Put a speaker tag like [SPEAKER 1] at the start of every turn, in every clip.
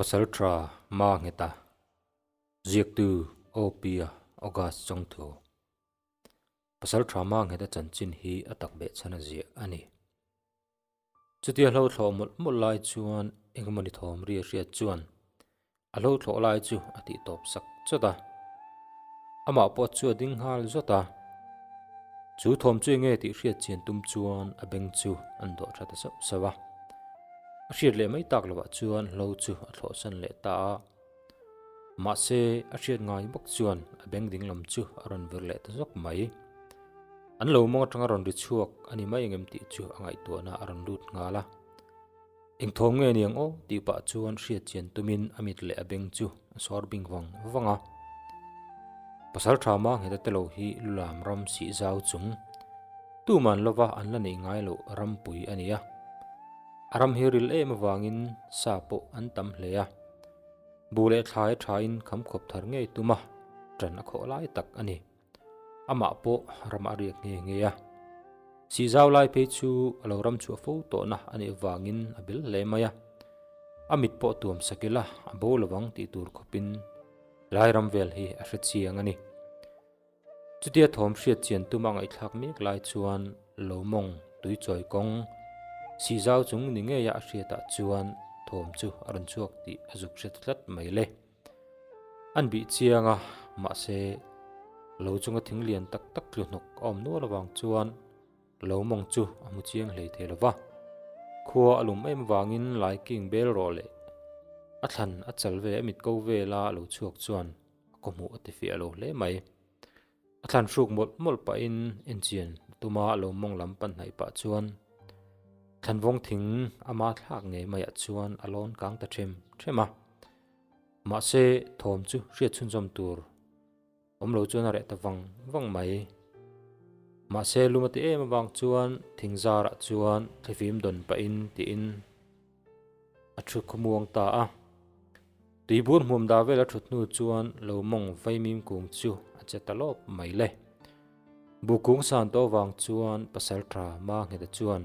[SPEAKER 1] Pasalṭha Mangheta ziaktu OP-a August Chawngthu Pasalṭha Mangheta chanchin hi a tak beh chhan a ziah a ni. Chutia hlo thlawh mawlh mawlh lai chuan engmawni thawm ri a hriat chuan a hlo thlawh lai chu a tih tawp sak chawt a. Amah pawh chu a ding nghal zawt a. Chu thawm chu enge tih hriat chian tum chuan a beng chu an dawh tha ta sauh sauh a. A hriat leh mai tak lovah chuan hlo chu a thlawhsan leh ta a. Mahse, a hriat ngai bawk chuan a beng ding lam chu a rawn vir leh ta zawk mai. An lo mawng atanga rawn ri chhuak a ni mai engem tih chu a ngaihtuahna a rawn lut nghal a. Eng thawm nge niang aw tih pah chuan hriat chian tumin a mit leh a beng chu a sawr bing vang vang a. Pasal tha ma ngheta te lo hi lulam ram sih zau chung tuman lova an la neih ngai loh rampui a ni a. A ram hi ril em avangin sa pawh an tam hle a. Bu leh thlai thain khamkhawp thar ngei tum a, ṭan a khawh lai tak a ni. Amah pawh ram a riak nghe nghe a. Sihzau lai phei chu a lo ram chhuah fo tawhna a nih avangin a bel hle mai a. A mit pawh tuam sak ila a bo lovang tih tur khawpin lai ram vel hi a hre chiang a ni. Chutia thawm hriat chian tum a ngaihthlak mek lai chuan lo mawng tui chawi kawng Sihzau chung ni ngeia a hriatah chuan thawm chu a rawn chhuak tih a zuk hre ta tlat mai le. An bih chiang a, mahse lo chunga thing lian tak tak tlu hnawk a awm nual avang chuan lo mawng chu a hmu chiang hlei thei lo va. Khua a lum em avangin lai king bel rawh leh a thlan a chal ve a mit ko vela lo chhuak chuan a kawhhmuh a ti fiah lo hle mai. A thlan hruk mawlh mawlh pahin enchian tuma lo mawng lam pan hnaih pah chuan thlanvawng thing ama thlak ngei maiah chuan a lawn kang ta them them a. Mahse thawm chu hriat chhunzawm tur awm lo chuan a reh ta vang vang mai. Mahse lum a ti em avang chuan thing zarah chuan thlifim dawn pahin tiin a thu khawmuang ta a. Tuibur hmuam dah vel a thut hnu chuan lo mawng vaimim kung chu a che ta lawp mai le. Buh kung san tawh vang chuan pasal tha Mangheta chuan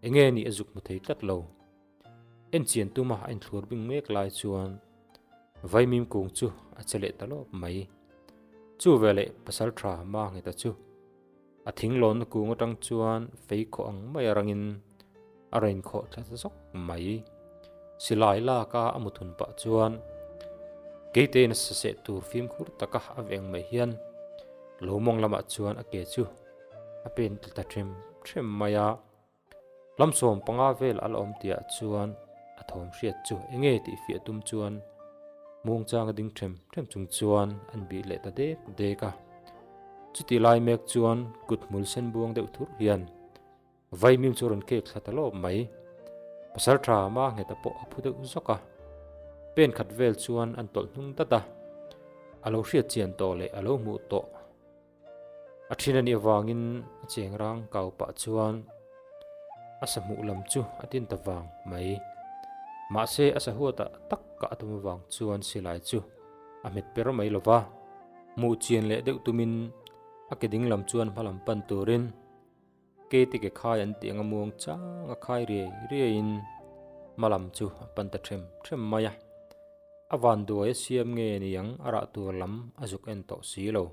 [SPEAKER 1] enge nih a zuk hmu thei tlat lo. Enchian tuma a inthlur bing mek lai chuan vaimim kung chu a che leh ta lawp mai. Chu veleh pasal tha Mangheta chu A thinglawnna kung atang chuan fei khawh ang mai a rangin a rawn inkhawh thla ta zawk mai. Silai lak a a muthun pah chuan keitein a saseh tur fimkhur taka a veng mai hian lo mawng lamah chuan a ke chu a pen tla ta them them mai a. Lamsawm panga vel a la awm tihah chuan a thawm hriat chu enge tih fiah tum chuan muangchang a ding them them chung chuan an bih leh ta dek dek a. Chutih lai mek chuan kut hmul sen buang deuh thur hian vaimim chu a rawn kek thla ta lawp mai. Pasal tha ma ngheta pawh a phu deuh zawk a. Pen khat vel chuan an tawlh hnung dat a. A lo hriat chian tawh leh a lo hmuh tawh. A thin a nih avangin a cheng rang kau pah chuan a sahmuh lam chu a tin ta vang mai. Mahse a sahuatah tak kah a tum avang chuan silai chu a hmet per mai lo va. Hmuh chian leh deuh tumin a ke ding lam chuan hma lam pan turin Keite ke khai an tih anga muang chang a khai riai riaiin hma lam chu a pan ta them them mai a. A van duai a siam nge niang a rah tur lam a zuk en tawh si lo.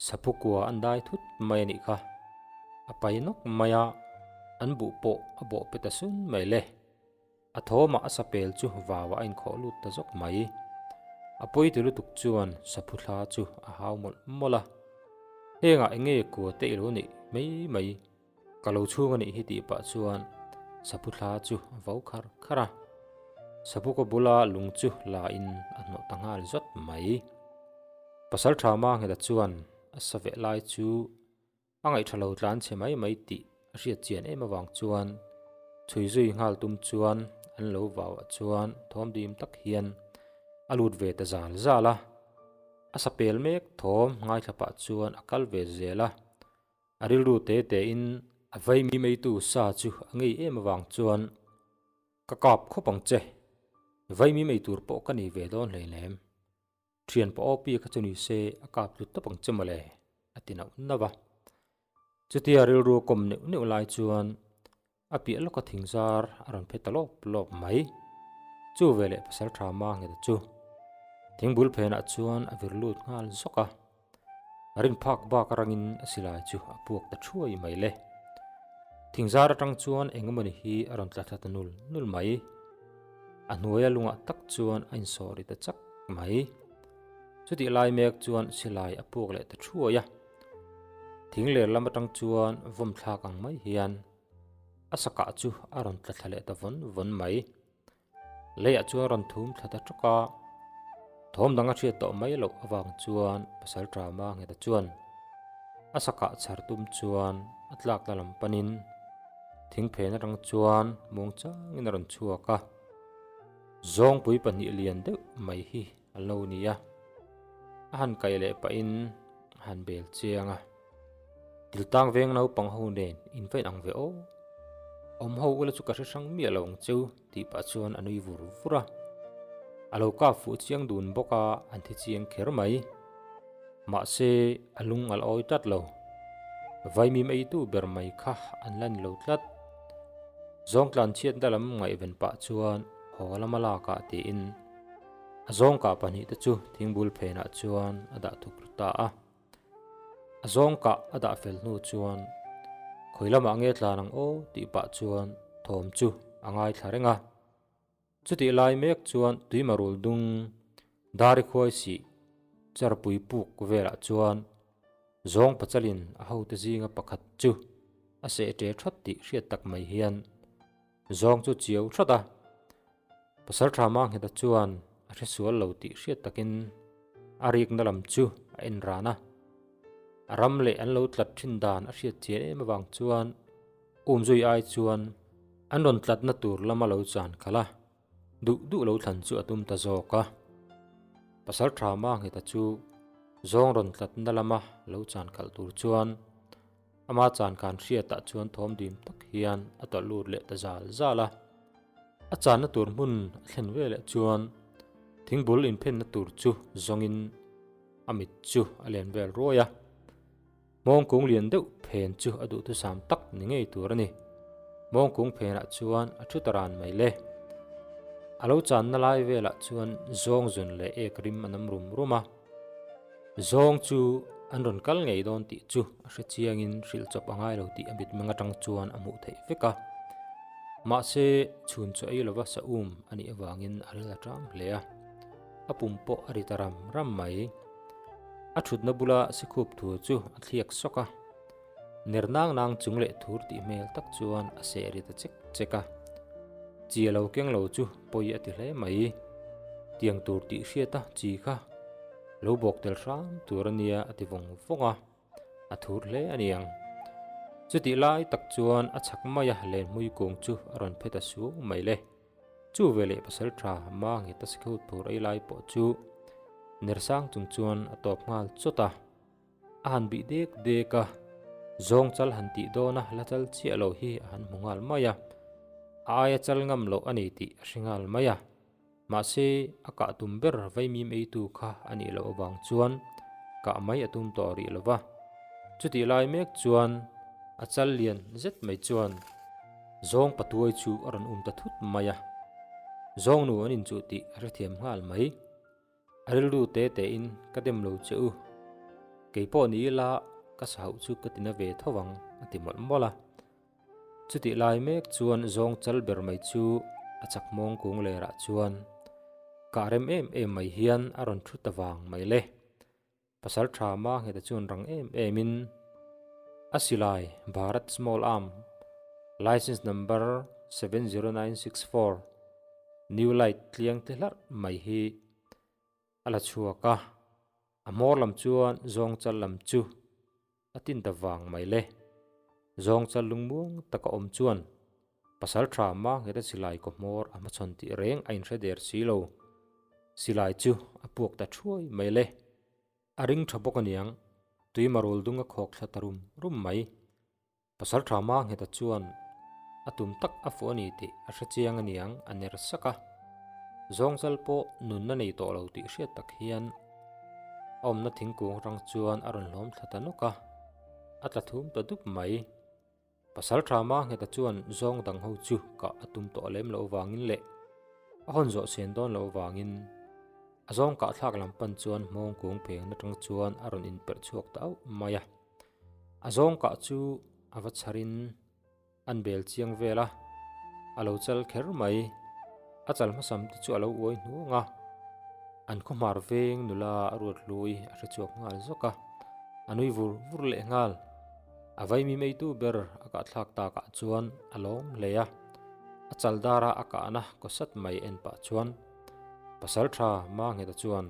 [SPEAKER 1] Saphu kua an dai thut mai a nih kha. A pai nawk mai a, an buh pawh a bawh pe ta sun mai le. A thawmah a sapel chu vauah a inkhawh lut ta zawk mai. A pawi ti lutuk chuan saphu thla chu a hau mawlh mawlh a. Hengah eng nge kua te i lo neih mai mai, ka lo chhung a nih hi tih pah chuan saphu thla chu a vo khar khar a. Saphu kaw bula lung chu la in a hnawh ta nghal zawt mai. Pasal tha Mangheta chuan a sa veh lai chu A ngaihṭha lo tlan chhe mai mai tih a hriat chian em avang chuan chhui zui nghal tum chuan an lo vauah chuan thawm dim tak hian a lut ve ta zal zal a. A sapel mek thawm ngaithla pah chuan a kal ve zel a. A rilru te tein a vaimi meitu sa chu a ngei em avang chuan ka kap khawp ang che, vaimi mei tur pawh ka nei ve dawn hleinem. Thian pa aw pi kha chu ni se a kap tlut tawp ang che mawle a ti nauh nauh a. Chutia rilru a kawm neuh neuh lai chuan a piah lawka thingzar a rawn phe ta lawp lawp mai. Chu veleh Pasalṭha Mangheta chu thingbul phenah chuan a vir lut nghal zawk a. A rin phak bak rangin a silai chu a puak ta thuai mai le. Thingzar atang chuan eng emawni hi a rawn tla thla ta nul nul mai. A hnuaia lungah tak chuan a insawh ri ta chak mai. Chutih lai mek chuan silai a puak leh ta thuai a. Thing ler lam atang chuan vawm thlak ang mai hian a sakah chu a rawn tla thla leh ta vawn vawn mai. Leiah chuan rawn thum thla ta tawk a, thawm dang a hriat tawh mai loh avang chuan pasal Rama ngheta chuan a sakah chhar tum chuan a tlakna lam panin thingphen atang chuan muang changin a rawn chhuak a, zawngpui pahnih lian deuh mai hi a lo ni a, a han kaih leh pahin a han bel chiang a. Tiltang veng naupang ho nen in va inang ve aw. Awm ho ula chu ka hre hrang miah lo ang cheu tih pah chuan a nui vur vur a. A lo kap fuh chiang dun bawk a, an thi chiang kher mai. Mahse, a lung a la awi tlat lo. Vaimim eitu ber mai kha an la ni lo tlat. Zawngtlan chhiatna lam ngaihven pah chuan haw lama lakah tiin a zawngkah pahnihte chu thingbul phenah chuan a dah thuk ru ta a. A zawng kah a dah fel hnu chuan khawi lamah nge tlan ang aw tih pah chuan thawm chu a ngaithla reng a. Chutih lai mek chuan tuimarul dung dari khuai sih charpui puk velah chuan zawng pachalin a hote zinga pakhat chu a seh ṭe ṭhawt tih hriat tak mai hian zawng chu chiau ṭhawt a. Pasalṭha Mangheta chuan a hresual lo tih hriat takin a rikna lam chu a en ran a. A ram leh an lo tlat ṭhin dan a hriat chian em avang chuan umzui ai chuan an rawn tlatna tur lama lo chan khalh a, duh duh lo thlan chu a tum ta zawk a. Pasalṭha Mangheta chu zawng rawn tlatna lama lo chan khalh tur chuan Ama chan kan hriatah chuan thawm dim tak hian a tawlh lut leh ta zal zal a. A channa tur hmun a thlen veleh chuan thingbul inphenna tur chu zawngin a mit chu a len vel ruai a. Mawngkung lian deuh phen chu a duhthusam tak ni ngei tur a ni. Mawngkung phenah chuan a thu ta ran mai le. A lo channa lai velah chuan zawng zun leh ek rim a nam rum rum a. Zawng chu an rawn kal ngei dawn tih chu a hre chiangin hrilh chawp a ngai lo tih a mitmeng atang chuan a hmuh theih vek a. Mahse, chhun chu ei lova sa um a nih avangin a ril a tang hle a, a pum pawh a ri ta ram ram mai. A thutna bula sikhup thu chu a thliak sawk a, ner nang nang chung leh thur tih hmel tak chuan a seh ri ta chek chek a. Chi a lo keng lo chu pawi a ti hle mai. Tiang tur tih hriat a chi kha lo bawk tel hram tur a nia a ti vawng vawng a, a thur hle a niang. Chutih lai tak chuan a chhak mai a lenhmui kung chu a rawn phe ta suau mai le. Chu veleh pasal tha Mangeta sikhu tur ei lai pawh chu ner sang chung chuan a tawp nghal chawt a. A han bih dek dek a, zawng chal han tih dawn a la chal chiah lo hi a han hmu nghal mai a, a aia chal ngam loh a ni tih a hre nghal mai a. Mahse, a kah tum ber vaimim eitu kha a nih loh avang chuan kah mai a tum tawh rih lo va. Chutih lai mek chuan a chal lian zet mai chuan zawng patuai chu a rawn um ta thut mai a, zawng nu an inchuh tih a hrethiam nghal mai. A rilru te tein ka dem lo che u, kei pawh ni ila ka sahauh chu ka tina ve tho vang a ti mawlh mawlh a. Chutih lai mek chuan zawng chal ber mai chu a chak mawng kung lerah chuan kah rem em em mai hian a rawn thu ta vang mai le. Pasal tha Mangheta chuan rang em em in a silai Bharat Small Arm License Number 70964 New Light tliang te hlarh mai hi a la chhuak a, a hmawr lam chuan zawng chal lam chu a tin ta vang mai le. Zawng chal lungmuang taka awm chuan pasal tha Mangheta silai kaw hmawr a hmachhawn tih reng a inhre der si lo. Silai chu a puak ta thuai mai le. A ring tha bawk aniang, tui marul dung a khawk thla ta rum rum mai. Pasal tha Mangheta chuan a tum tak a fuh a ni tih a hre chiang aniang a ner sak a. Zawngchal pawh nunna nei tawh lo tih hriat tak hian a awmna thingkung atang chuan a rawn hlawm thla ta nawk a, a tla thum ta dup mai. Pasal tha Mangheta chuan zawng dang ho chu kah a tum tawh lem loh vangin leh. A hawn zawh sen dawn loh avangin a zawng kahthlak lam pan chuan hmawng kung pheng atang chuan a rawn inperh chhuak ta auh mai a. A zawng kah chu a va chharin an bel chiang vel a, a lo chal kher mai. A chal hmasam te chu a lo uai hnuang a, an khawhmar veng nula a ruat hlui a hre chhuak nghal zawk a, a nui vur vur leh nghal. A vaimi meitu ber a kahthlak takah chuan a lawm hle a, a chal dara a kahna kawsat mai en pah chuan Pasal tha Mangheta chuan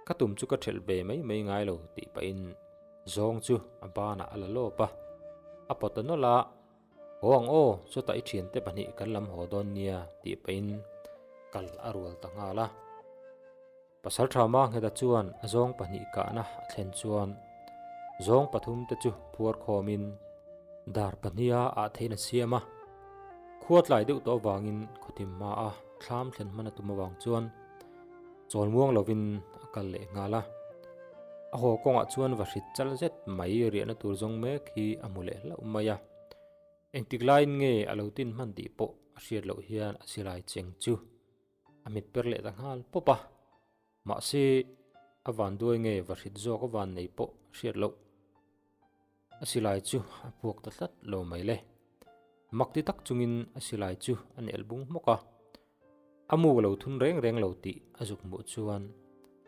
[SPEAKER 1] Ka tum chu ka thelh ve mai mai ngai lo tih pahin zawng chu a banah a la lawp a, a pawt a nawlh a, Haw ang aw, chutah i thiante pahnih kan lam haw dawn nia tih pahin kal a rual ta nghal a. Pasaltha Mangheta chuan a zawng pahnih kahna a thlen chuan zawng pathum te chu phuar khawmin dar pahniha ah theihna siam a, khua tlai deuh tawh avangin khawtim hmaa thlam thlen hman a tum avang chuan chawl muang lovin a kal leh nghal a. A haw kawngah chuan va hrit chal zet mai riahna tur zawng mek hi a hmu leh hlauh mai a. Engtik laiin nge a lo tin hman tih pawh a hriat loh hian a silai cheng chu a mit per leh ta nghal pawp a. Mahse, a van duai nge va hrit zawk a van nei pawh a hriat loh. A silai chu a puak ta tlat lo mai le. Mak ti tak chungin a silai chu a nel bung hmawk a. A mu lo thun reng reng lo tih a zuk hmuh chuan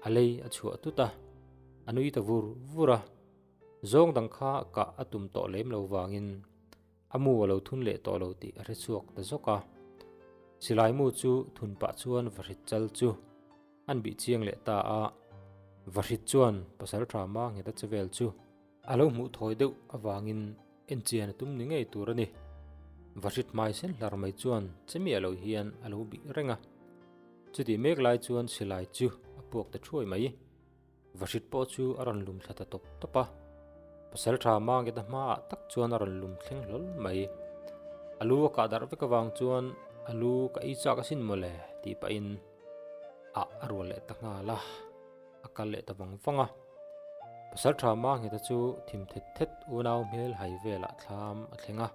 [SPEAKER 1] a lei a chhuah tut a, a nui ta vur vur a. Zawng dang kha kah a tum tawh lem lo vangin a mu a lo thun leh tawh lo tih a hre chhuak ta zawk a. Silai mu chu thun pah chuan vahrit chal chu an bih chiang leh ta a. Vahrit chuan Pasalṭha Mangheta che vel chu A lo hmuh thawi deuh avangin enchian a tum ni ngei tur a ni. Vahrit hmai sen hlar mai chuan che miah lo hian a lo bih reng a. Chutih mek lai chuan silai chu a puak ta thuai mai. Vahrit pawh chu a rawn lum thla ta tawp tawp a. Pasaltha Mangeta hmaah tak chuan a rawn lum thleng hlawl mai. A lu a kah darh vek avang chuan a lu ka ei chak asin mawle tih pahin ah a rual leh ta nghal a. A kal leh ta vang vang a. Pasal tha Mangheta chu thim thet thet unau hmel hai velah thlam a thleng a.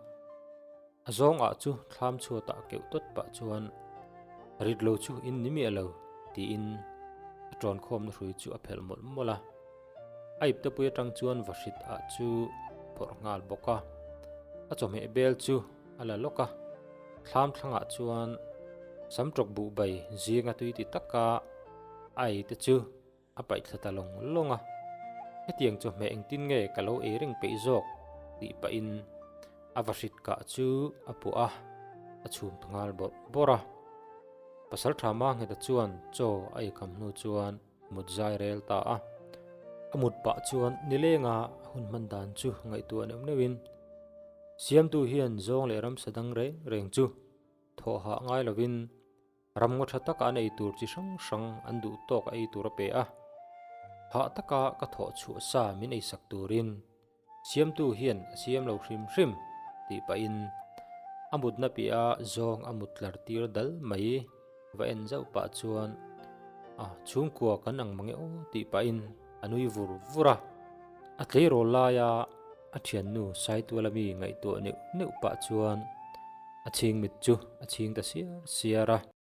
[SPEAKER 1] A zawng ah chu thlam chhuatah keuh tawt pah chuan rit lo chu in ni miah lo tiin a tawn khawmna hrui chu a phelh mawlh mawlh a. A ipte pui atang chuan vahrit ah chu phawrh nghal bawk a. A chawhmeh bel chu a la lawk a. Thlam thlangah chuan samtawk buhbai zinga tui ti taka a ei te chu a paih thla ta lawng lawng a. Hetiang chawhmeh engtin nge ka lo ei reng peih zawk tih pahin a vahrit kah chu a puah a, a chhum ta nghal bawrh bawrh a. Pasaltha Mangheta chuan chaw a eikham hnu chuan mut zai rel ta a. A mut pah chuan nilenga a hun hman dan chu ngaihtuah neuh neuhin Siamtu hian zawng leh ramsa dang reng reng chu thawh hah ngai lovin ram ngaw tha taka an ei tur chi hrang hrang an duh tawk a ei tur a pe a. Hah taka ka thawh chhuah sa min eisak turin Siamtu hian a siam lo hrim hrim tih pahin a mutna piah a zawng a mut tlar tir dal mai va en zauh pah chuan a chhungkua kan ang mange aw tih pahin a nui vur vur a. A tleirawl laia a thiannu Saituala mi ngaihtuah neuh neuh pah chuan a chhing mit chu a chhing ta siar siar a.